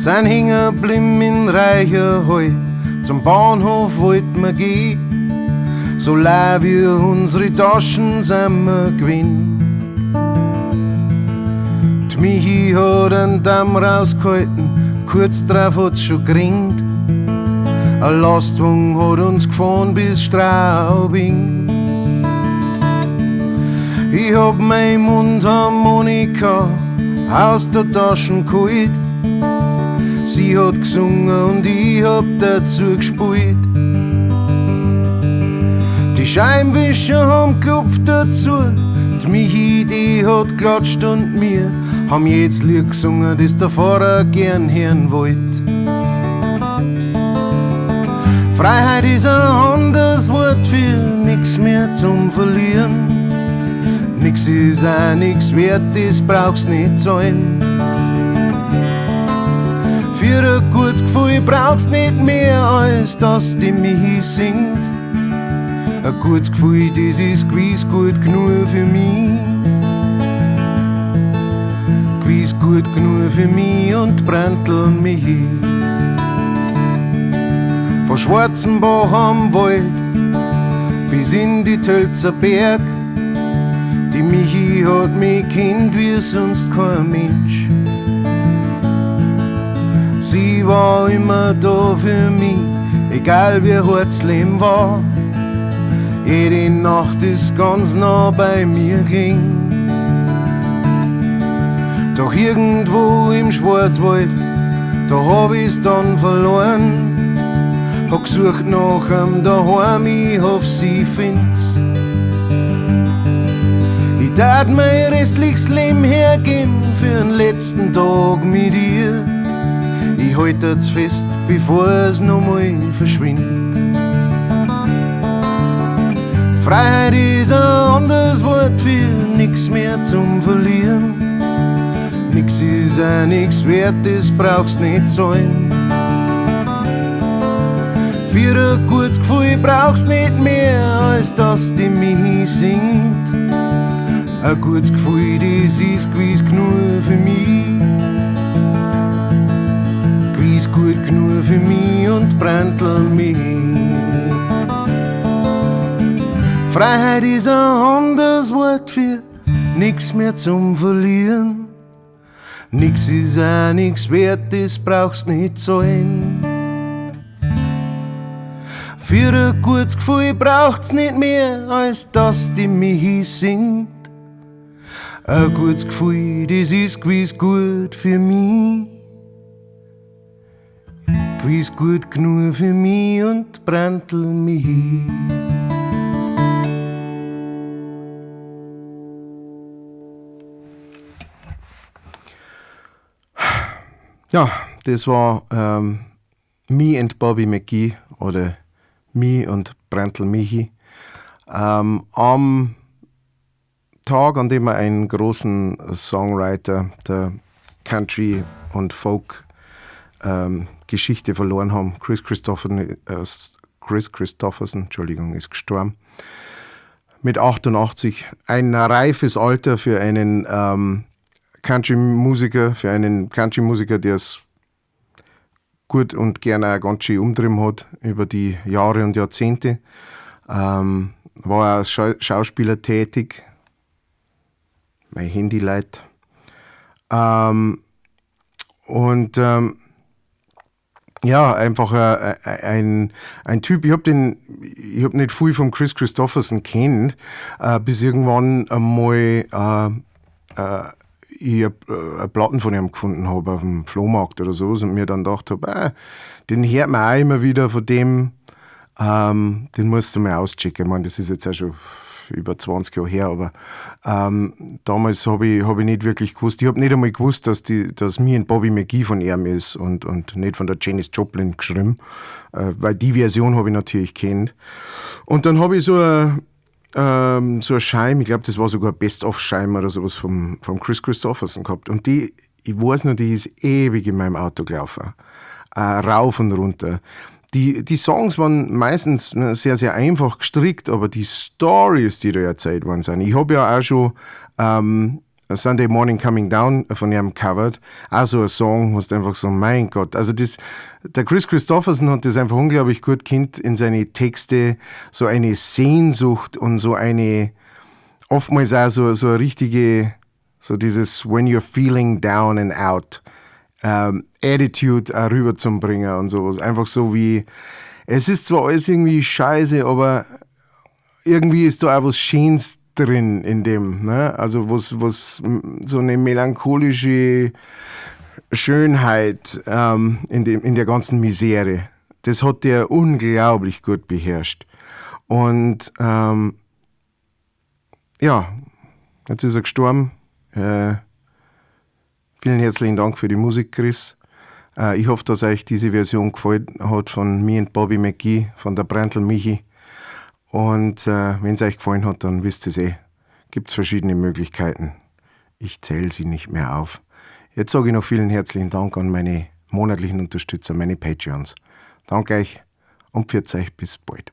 Sind hängen blieben in Reicherhall, zum Bahnhof wollten wir gehen. So leer wie unsere Taschen sind wir gewesen. Die Michi hat einen Damm rausgehalten, kurz drauf hat's schon geringt. Ein Lastwagen hat uns gefahren bis Straubing. Ich hab mein Mundharmonika aus der Tasche geholt. Sie hat gesungen und ich hab dazu gespielt. Die Scheibenwischer haben geklopft dazu, die Michi, die hat geklatscht und mir haben jedes Lied gesungen, das der Fahrer gern hören wollt. Freiheit ist ein anderes Wort für nix mehr zum Verlieren. Nix ist auch nix wert, das brauchst nicht zahlen. Für ein gutes Gefühl brauchst nicht mehr, als dass die Michi singt. Ein gutes Gefühl, das ist gewiss gut genug für mich. Gewiss gut genug für mich und Brandl Michi. Von Schwarzenbach am Wald bis in die Tölzer Berg. Die Michi hat mich kennt wie sonst kein Mensch. Sie war immer da für mich, egal wie hart's Leben war. Jede Nacht ist ganz nah bei mir gelegen. Doch irgendwo im Schwarzwald, da hab ich's dann verloren. Hab gesucht nach einem daheim, ich hoff, sie find's. Ich tat mein restliches Leben hergeben für den letzten Tag mit ihr. Ich halt es fest, bevor es nochmal verschwindet. Freiheit ist ein anderes Wort für nix mehr zum Verlieren. Nix ist auch nix wert, das brauchst nicht zahlen. Für ein gutes Gefühl brauchst nicht mehr, als dass die Michi singt. Ein gutes Gefühl, das ist gewiss genug für mich. Gewiss gut genug für mich und Brandl mich. Freiheit ist ein anderes Wort für nix mehr zum Verlieren. Nix ist auch nix wert, das brauchst nicht zahlen. Für ein gutes Gefühl braucht's nicht mehr, als dass die Michi singt. Ein gutes Gefühl, das ist gewiss gut für mich. Gewiss gut genug für mich und Brandl mich. Ja, das war Me and Bobby McGee oder Me und Brandl Michi. Am Tag, an dem wir einen großen Songwriter der Country- und Folk- Geschichte verloren haben, Kris Kris Kristofferson, Entschuldigung, ist gestorben. Mit 88, ein reifes Alter für einen Country-Musiker, für einen Country-Musiker, der es gut und gerne auch ganz schön umtrieben hat über die Jahre und Jahrzehnte. War als Schauspieler tätig. Mein Handy leiht. Und ja, einfach ein Typ, ich hab den, ich hab nicht viel von Kris Kristofferson kennt, bis irgendwann einmal ich Platten von ihm gefunden hab auf dem Flohmarkt oder sowas und mir dann gedacht hab, den hört man auch immer wieder von dem, den musst du mal auschecken. Ich mein, das ist jetzt auch schon über 20 Jahre her, aber damals hab ich nicht wirklich gewusst, ich hab nicht einmal gewusst, dass Me and Bobby McGee von ihm ist und nicht von der Janis Joplin geschrieben, weil die Version hab ich natürlich kennt. Und dann hab ich so ein Scheim, ich glaub, das war sogar Best-of-Scheim oder sowas vom Kris Kristofferson gehabt. Und die, ich weiß noch, die ist ewig in meinem Auto gelaufen. Rauf und runter. Die Songs waren meistens, ne, sehr, sehr einfach gestrickt, aber die Stories, die da erzählt worden sind. Ich hab ja auch schon Sunday Morning Coming Down von ihm covered. Auch so ein Song, wo du einfach so, mein Gott. Also das, der Kris Kristofferson hat das einfach unglaublich gut kennt in seine Texte, so eine Sehnsucht und so eine, oftmals auch so eine richtige, so dieses When you're feeling down and out Attitude auch rüberzubringen und sowas. Einfach so wie, es ist zwar alles irgendwie scheiße, aber irgendwie ist da auch was Schönes drin in dem, ne? Also was so eine melancholische Schönheit in der ganzen Misere. Das hat der unglaublich gut beherrscht. Und ja, jetzt ist er gestorben. Vielen herzlichen Dank für die Musik, Kris. Ich hoffe, dass euch diese Version gefallen hat von Me and Bobby McGee, von der Brandl Michi. Und wenn es euch gefallen hat, dann wisst ihr es eh. Gibt's verschiedene Möglichkeiten. Ich zähle sie nicht mehr auf. Jetzt sage ich noch vielen herzlichen Dank an meine monatlichen Unterstützer, meine Patreons. Danke euch und pfiat euch, bis bald.